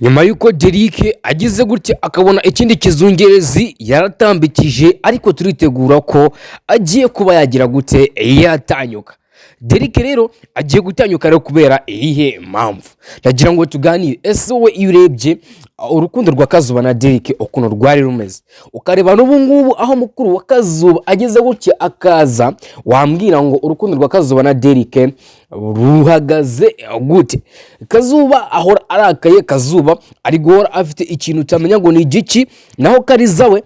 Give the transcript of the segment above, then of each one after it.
Nyuma y'uko Derike agize gutya akabona ikindi kizungerezi yaratambikije, ariko turitegura ko agiye kuba yagira gute, yatanyuka. Derike rero agiye gutanyuka rero kubera iyihe mpamvu? Ndagira ngo tuganire. Ese wowe iyo urebye urukundo rwa Kazuba na Derike ukuntu rwari rumeze, ukareba n'ubu ngubu aho mukuru wa Kazuba ageze gutya akaza, wambwira ngo urukundo rwa Kazuba na Derike ruhagaze gute? Kazuba ahora arakaye, Kazuba ari guhora afite ikintu utamenya ngo ni igiki. Naho Kariza we,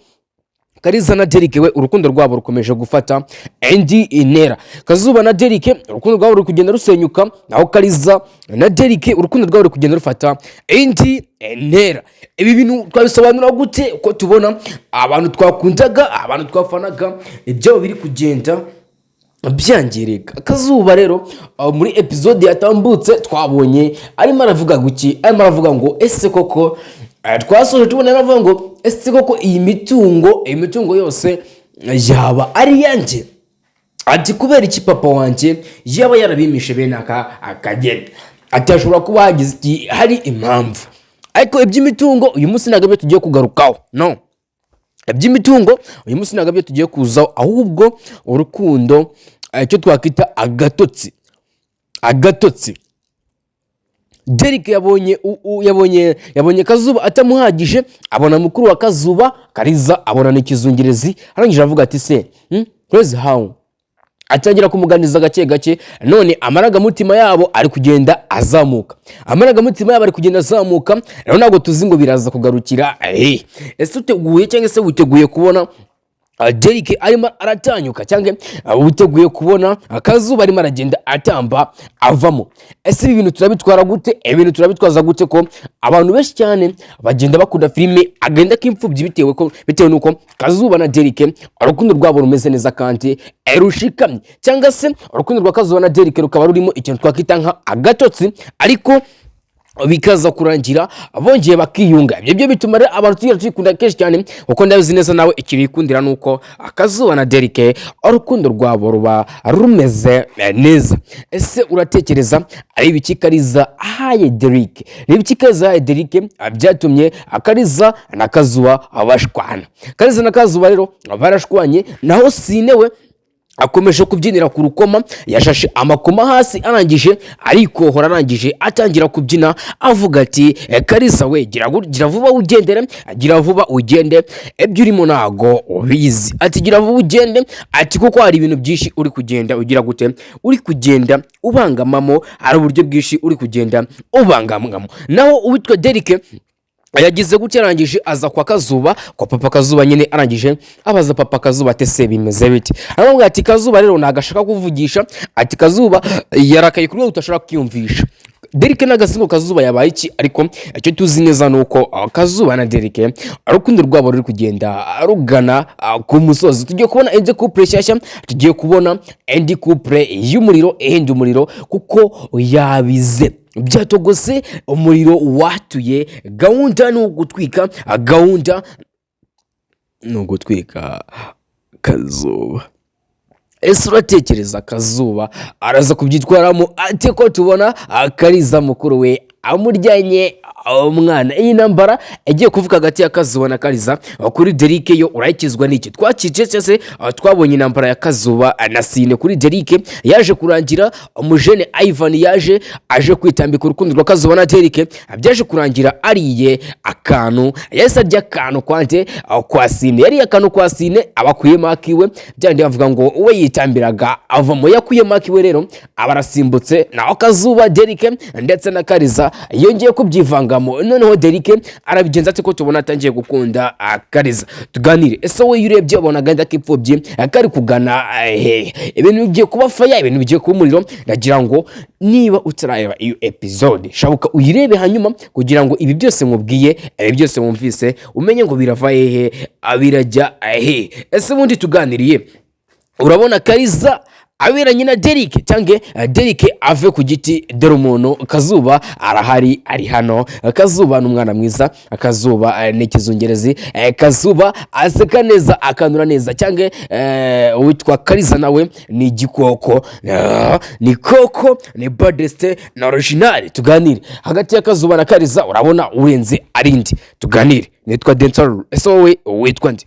Kariza na Derike we, urukundo rwabo rukomeje gufata indi intera. Kazuba na Derike urukundo rwabo ruri kugenda rusenyuka, naho Kariza na Derike urukundo rwabo ruri kugenda rufata indi ntera. Ibi bintu twabisobanura gute, ko tubona abantu twakundaga, abantu twafanaga, ibyabo biri kugenda byangirika? Kazuba rero muri episode yatambutse twabonye arimo aravuga guki? Arimo aravuga ngo ese koko, twasoje tubona aravuga ngo ese koko iyi mitungo yose yaba ari iyanjye? Ati kubera iki papa wanjye yaba yarabimishe bene aka akageni? Ati hashobora kuba hagize hari impamvu. Ariko iby'imitungo uyu munsi ntabwo aribyo tugiye kugarukaho. No iby'imitungo uyu munsi ntabwo aribyo tugiye kuzaho, ahubwo urukundo, icyo twakwita agatotsi. Agatotsi Derek yabonye yabonye Kazuba atamuhagije, abona mukuru wa Kazuba Kariza, abona n'ikizungerezi, arangije avuga ati se crazy how, atangira kumuganiza gake gake. None amarangamutima yabo ari kugenda azamuka, amarangamutima yabo ari kugenda azamuka. Rero ntabwo tuzi ngo biraza kugarukira ese uteguye cyangwa se witeguye kubona Derek arimo aratanyuka, cyangwa witeguye kubona Akazuba arimo aragenda atamba avamo? Ese ibi bintu turabitwara gute? Ibi bintu turabitwaza gute, ko abantu benshi cyane bagenda bakunda filime Agenda k'Imfubyi bitewe n'uko Kazuba na Derek urukundo rwabo rumeze neza kandi rushikamye, cyangwa se urukundo rwa Kazuba na Derek rukaba rurimo ikintu twakwita nka agatotsi, ariko bikaza kurangira bongeye bakiyunga? Ibyo byo bituma rero abantu tugera tuyikunda kenshi cyane, kuko ndabizi neza nawe ikibikundira ni uko Akazuba na Derike urukundo rwabo ruba rumeze neza. Ese uratekereza ari ibiki Kariza ahaye Derike? Ni ibiki Kariza ahaye Derike byatumye Kariza na Kazuba bashwana? Kariza na Kazuba rero barashwanye. Naho Sine we akomeje kubyinira ku rukoma, yashashe amakoma hasi, arangije arikohora, arangije atangira kubyina avuga ati "Kariza we, gira vuba ugendere, gira vuba ugende, ibyo urimo ntago ubizi." Ati gira vuba ugende, ati kuko hari ibintu byinshi uri kugenda ugira gute, uri kugenda ubangamamo, hari uburyo bwinshi uri kugenda ubangamamo. Naho uwitwa Derike yagize gutya, arangije aza kwa Kazuba, kwa papa Kazuba nyine, arangije abaza papa Kazuba ati ese bimeze bite? Aramubwira ati Kazuba rero ntabwo ashaka kuvugisha, ati Kazuba yarakaye ku rwego utashobora kwiyumvisha. Derike n'agasingo Kazuba yabaye iki? Ariko icyo tuzi neza ni uko Kazuba na Derike urukundo rwabo ruri kugenda rugana ku musozi. Tugiye kubona indi couple nshyashya, tugiye kubona indi couple y'umuriro ihenda umuriro, kuko yabize byatogose, umuriro watuye. Gahunda ni ugutwika, gahunda ni ugutwika Kazuba. Ese uratekereza Kazuba araza kubyitwaramo ate, ko tubona Kariza mukuru we amuryanye umwana? Iyi ntambara igiye kuvuga hagati ya Kazuba na Kariza kuri Derike yo urayikizwa n'iki? Twakice cyangwa se twabonye intambara ya Kazuba na Sine kuri Derike yaje kurangira umujene Ivan yaje aje kwitambika urukundo rwa Kazuba na Derike. Byaje kurangira ariye akantu, yahise arya akantu kwante kwa Sine. Yariye akantu kwa Sine, abakuyemo akiwe, byandi bavuga ngo we yitambiraga avamo, yakuyemo akiwe rero aba arasimbutse. Naho Kazuba, Derike ndetse na Kariza yongeye kubyivangamo. Noneho Derike arabigenza ate, ko tubona atangiye gukunda Kariza? Tuganire. Ese wowe iyo urebye ubona Agahinda k'Imfubyi kari kugana hehe? Ibintu bigiye kuba fire, ibintu bigiye kuba umuriro. Ndagira ngo niba utarareba iyo episode, shabuka uyirebe, hanyuma kugira ngo ibi byose nkubwiye, ibi byose wumvise, umenye ngo birava hehe, birajya hehe. Ese ubundi tuganiriye, urabona Kariza Aberanye na Derek cyangwa Derek ave ku giti. Dore umuntu Kazuba arahari, ari hano. Kazuba ni umwana mwiza, Kazuba ni ikizungerezi, Kazuba aseka neza, akanura neza. Cyangwa uwitwa Kariza nawe ni igikoko, ni koko ni baddest na original. Tuganire hagati ya Kazuba na Kariza, urabona urenze arindi? Tuganire. Nitwa Dental, ese wowe witwa nde?